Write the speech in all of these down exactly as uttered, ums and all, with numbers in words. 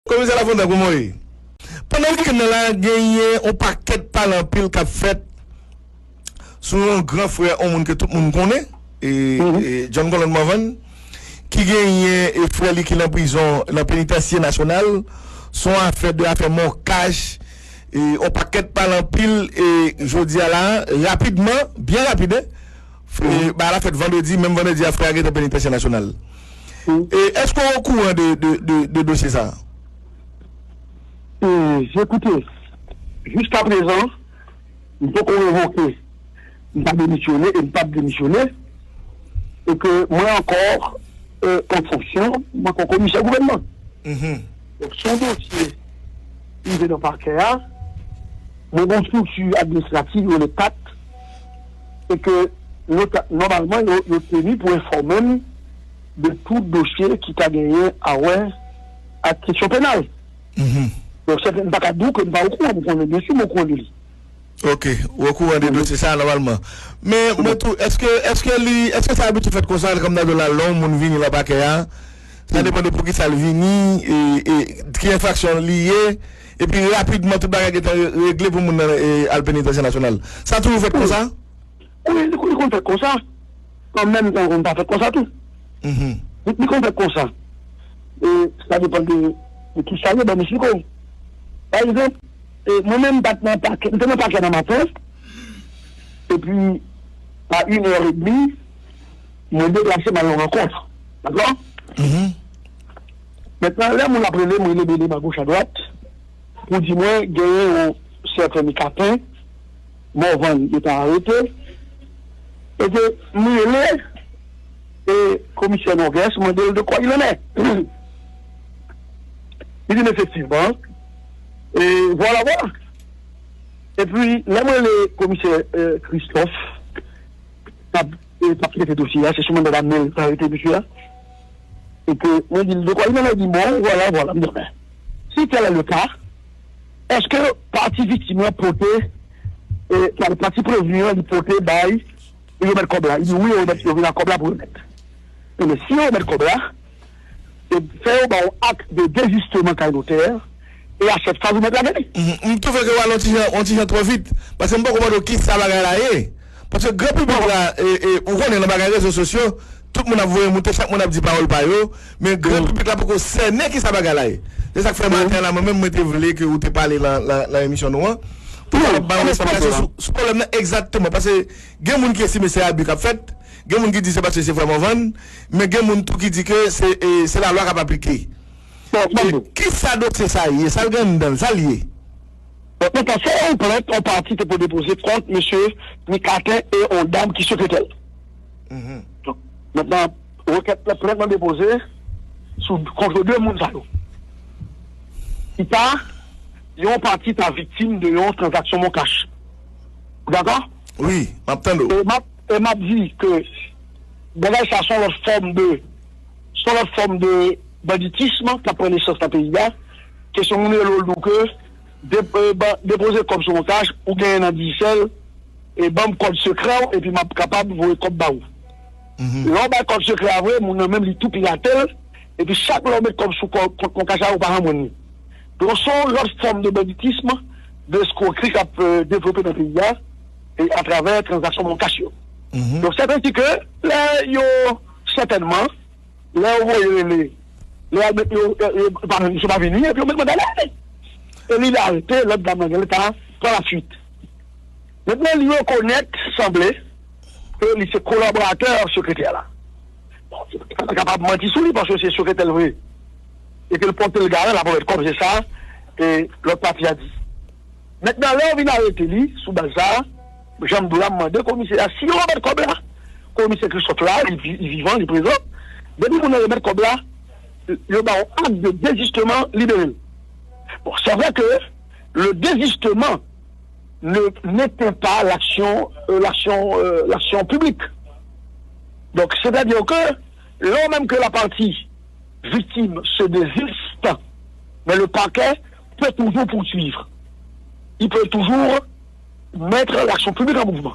Komisè Lafontan, kòman w ye? Pandan wikenn nan la, genyen yon pakèt pale anpil k ap fèt sou yon gran frè, yon moun ke tout moun konnen, e, e John Colonne Morvan, ki genyen, e, frè li ki nan prizon, nan penitansye nasyonal, se yon afè de afè mòkach, e, yon pakèt pale anpil, e jodi a la, rapidman, byen rapid, e, bagay la fèt vandredi, menm vandredi a, frè a gentan penitansye nasyonal. E, èske w okouran de, de, de, de dosye sa a? E, ekoute, jiskaprezan, m poko revoke, m pa demisyone e m p ap demisyone, e ke mwen ankò, e, an fonksyon, m ankò komisè gouvènman. Donk, se yon dosye ki rive nan pakè a, mwen gen yon estrikti administratif, yo rele kat, e ke nòmalman, yo, yo teni pou enfòme m de tout dosye ki ta genyen a wè ak kesyon penal. Donk, sèten, m pa ka di w ke m pa okouran, m konnen, byen si m okouran de li. Ok, ou okouran de dosye sa a nòmalman. Men, mwen tou, èske, èske li, èske sa abitye fèt konsa, kòm nan do la, lè yon moun vini nan pakè a, sa depann de poukisa l vini, e, e ki enfraksyon li ye, epi rapidman tout bagay gentan re-, regle pou moun nan, e, al penitansye nasyonal. Sa toujou fèt konsa? Wi, li konn, li konn fèt konsa. An menm tan, konn pa fèt konsa tou. Li, li konn fèt konsa. E sa depann de, de kisa yo, ban m esplike w. Pa egzanp, e, mwen menm, m pa t nan pakè, m te nan pakè nan maten, epi, a inè edmi, mwen deplase m al nan rankont. Dakò? Mentnan, lè moun ap rele m, rele, rele m agoch, adwat, pou di mwen genyen yon sèten Micatin Morvan yo ta arete, e ke m rele, e, komisè Norgues, mande l de quoi il en est. Li di m efektivman, e vwala, vwala. Epi, lè m rele komisè, e, Christophe, k ap, e, k ap trete dosye a, se sou manda l a, men l ta arete mesye a. E ke mwen di l de kwa, li di bon, vwala, vwala. M di, men, si tel est le cas, èske pati viktim lan pote, e, pati prevni an, li pote bay, yo remèt kòb la? Li di wi, yo remèt, yo vin ak kòb la pou remèt. Ebyen, si yo remèt kòb la, e fè yo ba w ak de dezisteman kay notè, e a sèt faz ou mèt lage li. Mhm. M twouve ke w ale yon ti jan, yon ti jan twò vit. Paske m poko mande w kisa bagay la ye. Paske gran piblik la, e, e, ou konnen nan bagay rezo sosyo, tout moun ap voye moute, chak moun ap di pawòl pa yo, men gran piblik la poko sènen kisa bagay la ye. Se sa k fè maten an la, mwen menm, mwen te vle ke ou te pale nan, nan, nan emisyon nou an, pou kapab ba yon esplikasyon sou, sou pwoblèm nan egzakteman. Paske gen moun ki estime se abi k ap fèt, gen moun ki di se paske se frè Morvan, men gen moun tou ki di ke se, e, se lalwa k ap aplike. Bon, bon, bon. Kisa dosye sa ye? Sa l gen anndan l? Sa l ye? Bon, mentnan, se yon plent yon pati te pou depoze kont mesye Micatin e yon dam ki sekretè l. Mhm. Donk, mentnan, rekèt la, plent lan depoze sou, kont de moun sa yo. Ki ta, yon pati ta viktim de yon tranzaksyon moncash. Ou dakò? Wi, m ap tande w. E m ap, e m ap di ke bagay sa se yon lòt fòm de, se yon lòt fòm de banditism k ap pran nesans nan peyi a. Kesyon moun rele w, l di w ke de-, e, ba-, depoze kòb sou moncash, ou genyen nan Digicel, e ban m kòd sekrè w, epi m ap kapab voye kòb ba ou. Mhm. Lè w bay kòd sekrè a vre, moun nan menm li tou pirate l, epi chak lè w met kòb sou kò-, kont moncash la, ou pa janm jwenn li. Donk, se yon lòt fòm de banditism, de eskrokri k ap, e, devlope nan peyi a, e atravè tranzaksyon moncash yo. Mhm. Donk, sèten di ke lè yo, sètènman, lè yo voye rele, lè yo al met yo, yo, yo, pa, misye pa vini, epi yo met manda l ale. E li arete, lòt dam nan genlè ta pran lafuit. Mentnan, li rekonèt, sanble, ke li se kolaboratè sekretè la. Bon, se pa kapab manti sou li, paske se sekretè l vre. E ke l pote l garan, l ap remèt kòb, se sa, e lòt pati a di. Mentnan, lè yo vin arete li, sou baz sa a, jan m di w la, m mande komisè a si yo remèt kòb la. Komisè Christophe la, li vi-, li vivan, li prezan. Depi moun nan remèt kòb la, yo ba w ak de dezisteman, libere l. Bon, c'est vrai que le désistement ne, n'éteint pas l'action, euh, l'action, euh, l'action publique. Donc, c'est-à-dire que, là même que la partie victime se désiste, mais le parquet peut toujours poursuivre. Il peut toujours mettre l'action publique en mouvement.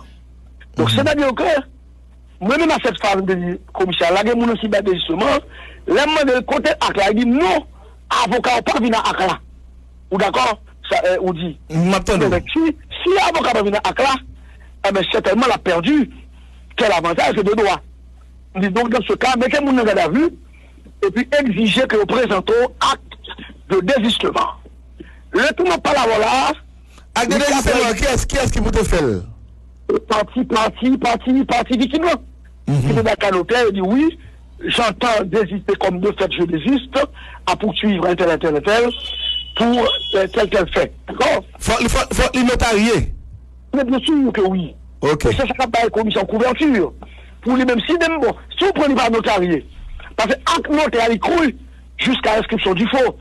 Donc, c'est-à-dire que, mwen menm a sèt fwa, m te di komisè a, lage moun nan sou baz de dezisteman. Lè m mande l kote ak la, li di non, avoka w pa vin a ak la. Ou dakò? Sa, eh, ou di. M ap tande w. Ebyen, si, si avoka pa vin a ak la, ebyen, sètènman, l ap pèdi tèl avantaj ke de dwa. M di, donk, dans ce cas, mete moun nan gadavi, epi egzije ke yo prezante w acte de désistement. Lè tou m ap pale avè w la a, ak de deziste lan, kiyès, kiyès ki pou te fè l? Pati, pati, pati, pati viktim lan. Ki te dakò notè, yo di, wi, j'entends désister comme de fait, je désiste à poursuivre un tel, un tel, un tel pour euh, tel, tel fait. Dakò? Fòk li, fòk, fòk li notarye. Men byen si ke wi. Ok. E se sa k ap bay komisyon kouvèti pou li menm. Si demen, bon, si w pran li pa notarye, paske ak notè a li kri jusqu'à inscription du faux.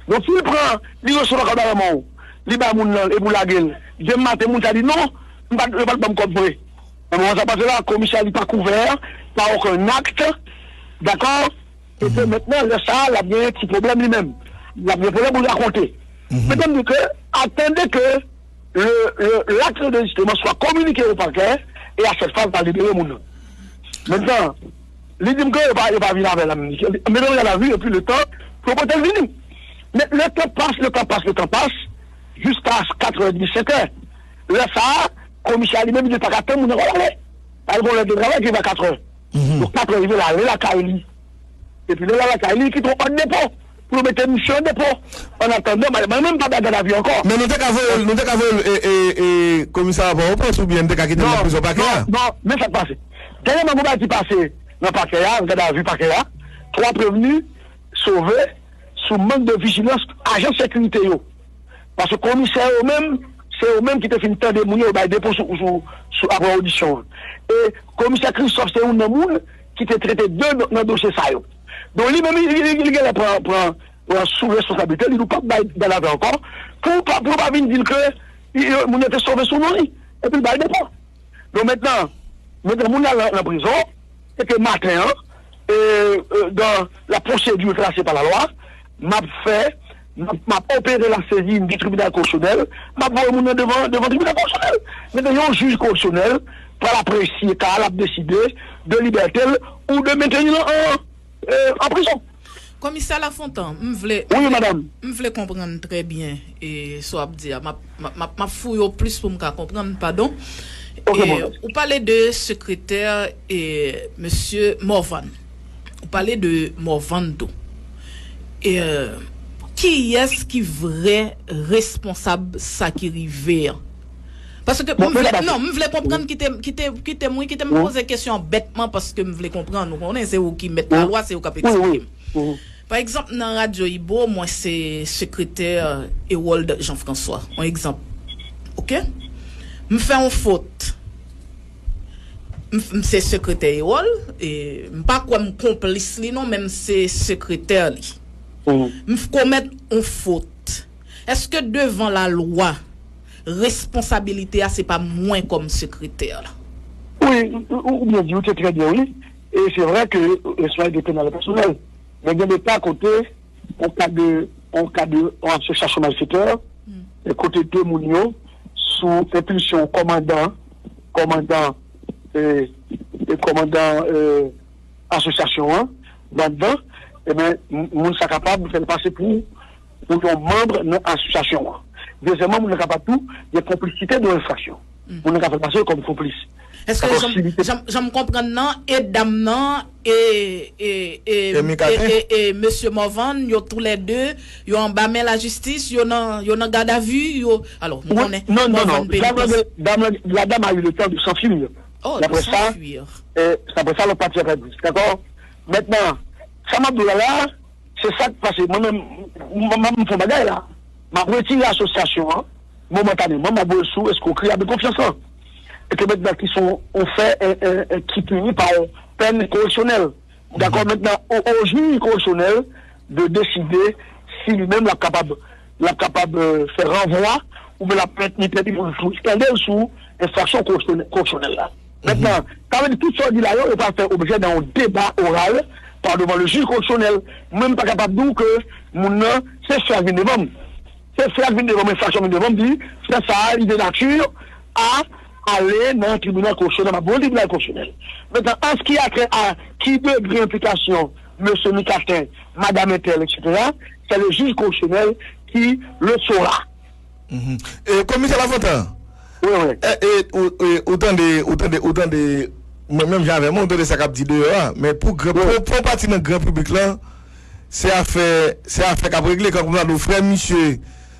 Donk, si l pran, li resevwa kòb la nan men w, li bay moun nan, epi w lage l, demen maten, moun sa di, non, m pa, yo pa t ban m kòb vre. Nan moman sa pase la, komisè a li pa kouvè pa okenn akt, dakò? E ke mentnan, lè sa a, l ap gen ti pwoblèm li menm. L ap gen pwoblèm pou l rakonte. Mentnan, m di ke, atandan ke le, le, l'acte de désistement soit communiqué au parquet, et à cette phase, va libérer moun nan. Mentnan, li di m ke yo pa, yo pa vin avè l, m di, mete l an gadavi, epi le tan, pou yo pote l vini. Men le tan pase, le tan pase, le tan pase, jiska katrè, disenk è. Lè sa a, komisè a li menm, li pa ka tann moun nan ale. Al gon lè de travay ki rive a katrè. Donk, katrè rive, l ale lakay li. Epi lè l al lakay li, li kite yon òd depo pou yo mete misye an depo. Annatandan, mwen menm pa bay gadavi ankò. Men nou te ka voye l, nou te ka voye l, e, e, e, komisarya Pòtoprens oubyen n te ka kite l nan prizon pakè a? Non, non, men sa k pase. Dènyèman, gon bagay ki pase nan pakè a, gadavi pakè a, twa prevni sove sou mank de vijilans ajan sekirite yo. Paske komisè yo menm, se yo menm ki te fin tande moun yo, yo bay depo sou, sou, sou, apre odisyon an. E komisè Christophe se youn nan moun ki te trete de do-, nan dosye sa yo. Donk, li menm, li, li, li genlè pran, pran, pran sou responsablite li, nou p ap bay gadavi ankò, pou pa, pou pa vin di l ke, i, i, moun yo te sove sou non li, epi l bay depo. Donk, mentnan, mentnan, moun la nan, nan prizon, e ke maten an, e, e, dans la procédure tracée par la loi, m ap fè, m ap, m ap opere la saisine du tribunal correctionnel, m ap voye moun nan devan, devan tribinal koreksyonèl. Mentnan, yon jij koreksyonèl pral apresye ka a, l ap deside de libète l ou de mentni l an, e, an prizon. Komisè Lafontan, m vle, wi, madanm, m vle konprann trè byen, e, sa w ap di a. M ap, m ap, m ap, m ap fouye w plis pou m ka konprann, padon. Ok, e, bon. Ou pale de sekretè, e, mesye Morvan. Ou pale de Morvan tou. E, kiyès ki vrè responsab sa ki rive an? Paske m vle, non, m vle konprann, kite, kite, kite m, wi, kite m poze kesyon an bètman, paske m vle konprann. Ou konnen, se ou ki mèt lalwa, se ou k ap eksplike m. Pa egzanp, nan Radyo Ibo, mwen se sekretè Herold Jean François. Yon egzanp. Oke? M fè yon fot. M, m se sekretè Herold, e m pa kwè m konplis li non, men m se sekretè li. M komèt yon fot. Èske devan lalwa, responsabilite a se pa mwen kòm sekretè la? Wi, ou, ou byen di, ou te trè byen, wi. E se vrè ke responsabilite penal la pèsonèl. Men gen de ka kote, an ka de, an ka de, an asosyasyon malfetè, e kote de moun yo, sou enpilsyon kòmandan, kòmandan, e, e kòmandan, e, asosyasyon an, anndan, ebyen, m-, moun sa kapab fè l pase pou, pou yon manm nan asosyasyon an. Dezyèmman, moun nan kapab tou gen konplisite nan enfraksyon. Moun nan ka fè l pase kòm konplis. Èske jan, jan, jan m konprann nan, e dam nan, e, e, e, e, e, e mesye Morvan, yo toulède, yo anba men lajistis, yo nan, yo nan gadavi, yo, alò, m konnen Morvan peni. Non, non, non. Dam nan, la dame a eu le temps de s'enfuir. Oh, de s'enfuir. E, se apre sa lòt pati a pèdi. Dakò? Mentnan, sa m ap di w la la, se sa k pase. Mwen menm, m, m, m fè yon bagay la. M ap retire asosyasyon an, momantaneman, m ap voye l sou eskwokri abus de confiance lan. E ke mentnan ki se yon, yon fè, e, e, e, ki pini pa yon pèn koreksyonèl. Dakò, mentnan, o, o jij koreksyonèl de deside si li menm l ap kapab, l ap kapab, e, fè ranvwa, oubyen l ap mentni pèdi pou l sou, sispann l sou enfraksyon koreksyonè-, koreksyonèl la. Mentnan, sa vle di tout sa w di la yo, yo pral fè objè de yon deba oral pa devan le jij koreksyonèl. Mwen, m pa kapab di w ke moun nan, se frè k vin devan m. Se frè k vin devan m, enfraksyon vin devan m, di, frè sa a, li de nati a ale nan tribinal koreksyonèl, m ap voye l tribinal koreksyonèl. Mentnan, an ce qui a trait à ki degre enplikasyon Mesye Micatin, Madanm Entèl, etsetera, c'est le juge correctionnel qui le saura. Mhm. E, Komisè Lafontan, Wi, wi. e, e, ou, e, ou tande, ou tande, ou tande, mwen menm jan avè mwen, ou tande sa k ap di deyò a, men pou gran, pou, pou yon pati nan gran piblik lan, se afè, se afè k ap regle, kankou m ta di w, frè misye,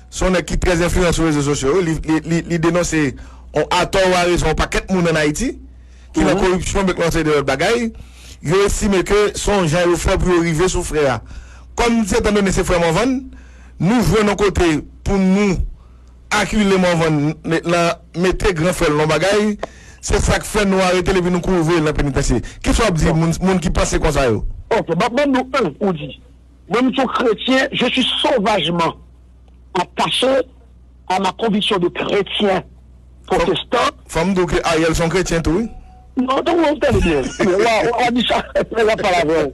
se yon nèg ki trè enfliyan sou rezo sosyo, li, li, li, li denonse on atò ou arezon yon pakèt moun ann Ayiti, ki nan koripsyon, men k lanse de lòt bagay, yo estime ke se yon jan yo fè pou yo rive sou frè a. Kòm se etan done se frè Morvan, nou jwenn yon kote pou nou akile Morvan, lan mete gran frè l nan bagay, se sa k fè nou arete l epi nou kouvri l nan penitansye. Kisa w ap di moun, moun ki panse konsa yo? Ok, m ap ban nou un, ou di. Mwen, m se yon kretyen, je suis sauvagement attaché à ma conviction de chrétien protestant. Fò m di w ke Ariel se yon kretyen tou, wi. Non, non, non, tande byen. Wa, wa, wa di sa, w ap pale avè w.